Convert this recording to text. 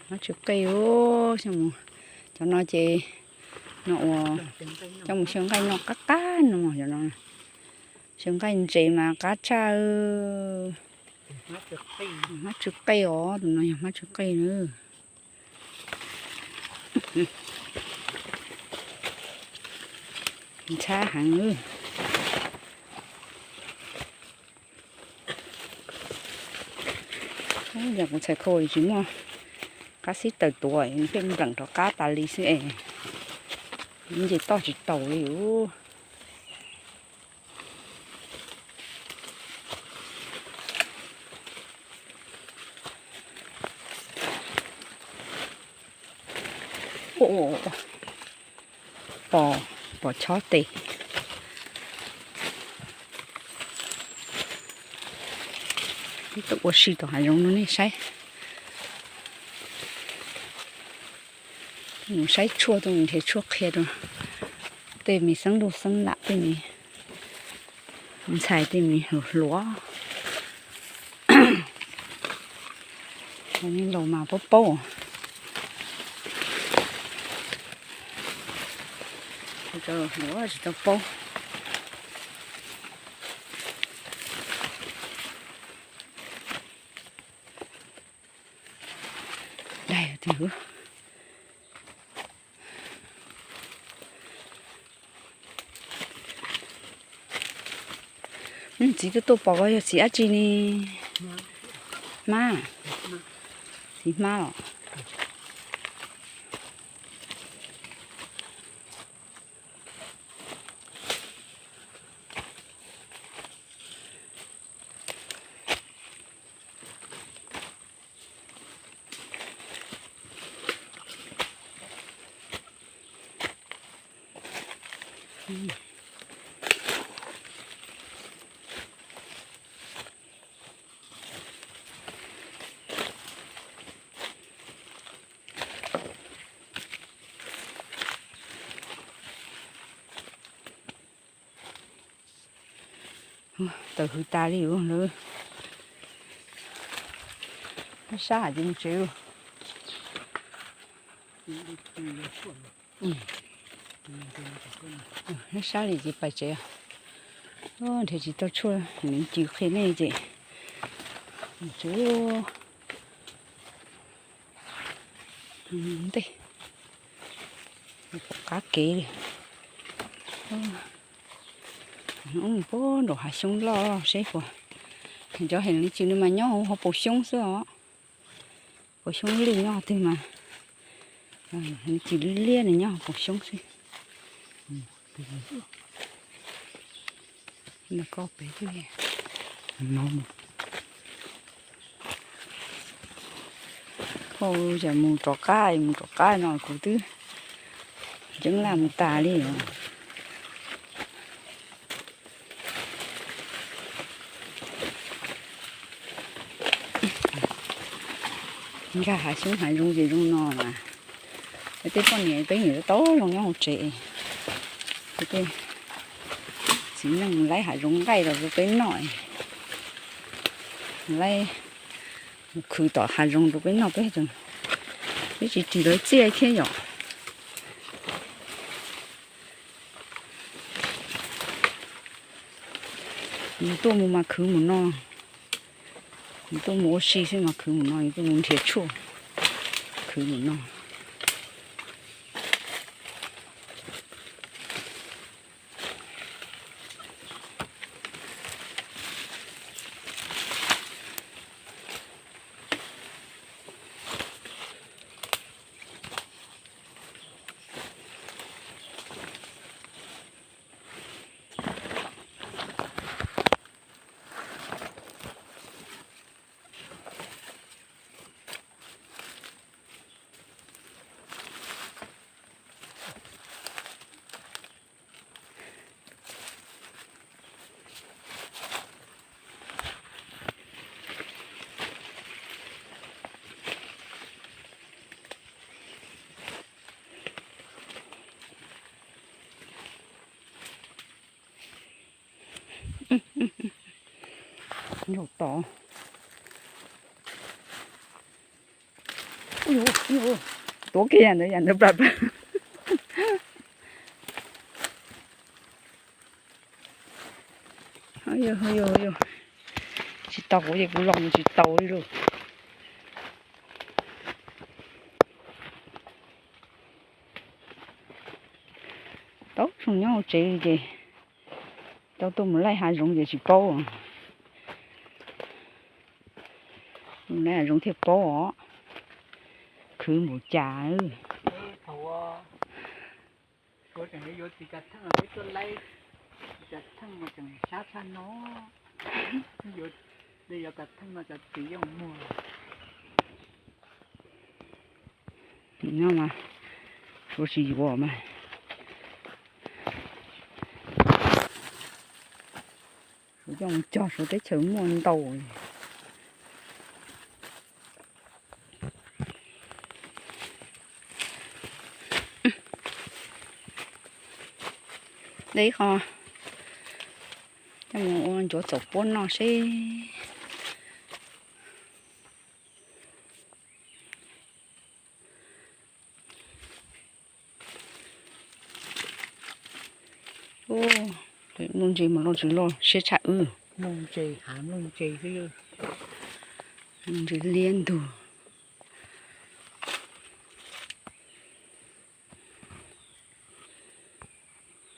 Hmab tsw qej, cov no ces no ua coj mus xyaw nqaij noj qab qab no, cov no xyaw nqaij ntses mas qab tshaj. Hmab tsw qej os, tus no yog hmab tsw qej na. Ntxhab heev. Yog kuv txhais khau tsis muaj qab xib taws tuav, pheej npleem rov qab tas li xwb es nce toj tsis taus li. Pom, pom chob tes. Tuaj ua si tom hav zoov no nej saib. Mus saib tshuaj, tuaj mus nrhiav tshuaj qhia rau tej me xeeb luj xeeb lam, tej me ntxhais, tej me hluas hluas. Cov laus mas paub paub. Cov hluas tsis tau paub. Daig tiag. Txiv tuaj tuaj pom koj yog txiv dab tsi ne? Hmab. Txiv hmab os. Taws hws tas li lawm. Sab hais tias mus tsev lawm. Sab li ces pais tsev. Nrhiav tsis tau tshuaj, nws cis qhia nej ces mus tsev. Ntej, pom qab kev li. Puag nraum hav xyoob loj seb puas, cov heev li ces nws mas nyob hauv paus xyoob xwb os. Paus xyoob lwj nyob twg mas, nws ces liab liab nws nyob hauv paus xyoob xwb. Hau, cas mus rov qab mus rov qab no kuv twb ceeb laj mus tas li os. Nkag hav xyoob hav zoov ces zoo no mas, peb tej poj niam peb niam tau zoo nyob hauv tsev. Peb tej txiv neej mus laib hav zoov nqaij los rau peb noj, laib mus khwv tom hav zoov rau peb noj, peb, peb tsis ris lawv txiaj thiab yom. Yus tuaj mus mas khwv mus no, yus tuaj mus ua si xwb mas khwv mus no, yus tuaj mus nrhiav tshuaj khwv mus no. Nraum tod. Tuav kiag yam ntawd, yam ntawd plam plam. Tsis tau, kuv ces kuv los mus tsis tau li lauj. Tau zoo nyob hauv tsev li ces tau tuaj mus laij hav zoov ces tsis paub. Mus laij hav zoov thiaj paub os. Khwv npaum cas. Suav tseem yuav txiv kav theej los peb tuaj laib, txiv kav theej mas tseem sab tshaj no. Yuav, yuav kav theej no cov txiv yeej muag. Nyob mas, Suav tsis yuav mas. Suav coj mus cog Suav teb chaws muaj ntau. De ib qho coj mus ua ncuav txaus puab noj seb. Nplooj ntse mas loj tsis loj siab tshaj wb. Nplooj ntse, hav nplooj ntse xwb. Nplooj ntse liab ntug.